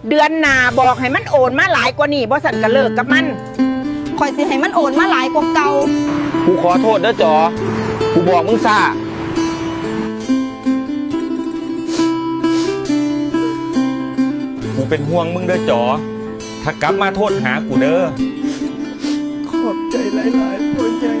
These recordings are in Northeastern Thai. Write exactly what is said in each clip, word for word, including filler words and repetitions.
เดือนหน้าบอกให้มันโอนมาหลายกว่านี้ บ่ซั้นก็เลิกกับมัน ข้อยสิให้มันโอนมาหลายกว่าเก่า กูขอโทษเด้อจ๋อ กูบอกมึงซ้า กูเป็นห่วงมึงเด้อจ๋อ ถ้ากลับมาโทรหากูเด้อ ขอบใจหลายๆ พ่อใหญ่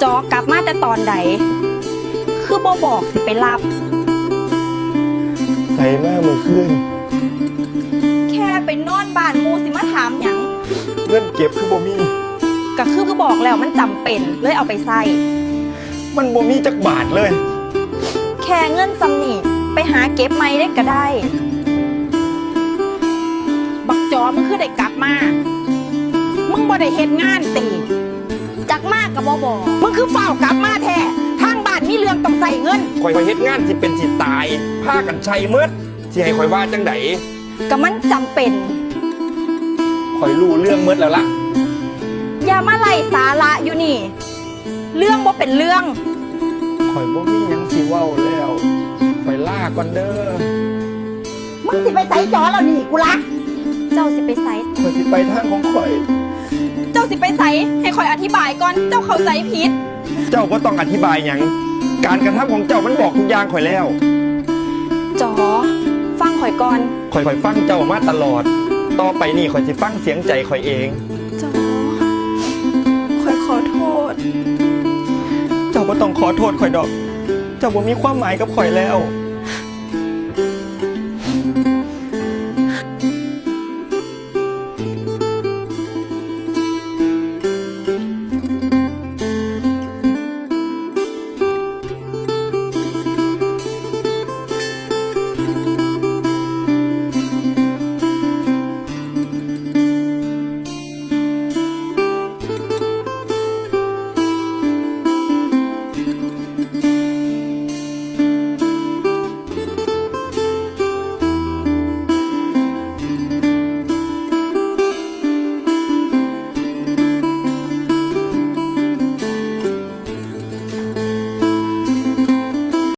จ๋อกลับมาแต่ตอนใด คือบ่บอกสิไปรับ ใส่มามื้อคืน แค่ไปนอนบ้านหมู่สิมาถามหยัง เงินเก็บคือบ่มี ก็คือบอกแล้วมันจำเป็น เลยเอาไปใช้ มันบ่มีจักบาทเลย แค่เงินส่ำนี้ ไปหาเก็บใหม่ได้ก็ได้ บักจ๋อ มึงคือได้กลับมา มึงบ่ได้เฮ็ดงานติ จักมาก็บ่บอก มึงคือฟ้าวกลับมาแท้ ทางบ้านมีเรื่องต้องใช้เงิน ข้อยเฮ็ดงานสิเป็นสิตาย พากันใช้หมด สิให้ข้อยว่าจั่งใด ก็มันจำเป็น ข้อยรู้เรื่องหมดแล้วล่ะ อย่ามาไร้สาระอยู่นี่ เรื่องบ่เป็นเรื่อง ข้อยบ่มีหยังสิเว้าแล้ว ข้อยลาก่อนเด้อ มึงสิไปไสจ๋อ แล้วนี่กูละ เจ้าสิไปไส ข้อยสิไปทางของข้อย เจ้าสิไปไส ให้ข้อยอธิบายก่อน เจ้าเข้าใจผิด เจ้าบ่ต้องอธิบายหยัง การกระทำของเจ้ามันบอกทุกอย่างข้อยแล้ว จ๋อ ฟังข้อยก่อน ข้อย ข้อยฟังเจ้ามาตลอด ต่อไปนี้ข้อยสิฟังเสียงใจข้อยเอง จ๋อ ข้อยขอโทษ เจ้าบ่ต้องขอโทษข้อยดอก เจ้าบ่มีความหมายกับข้อยแล้ว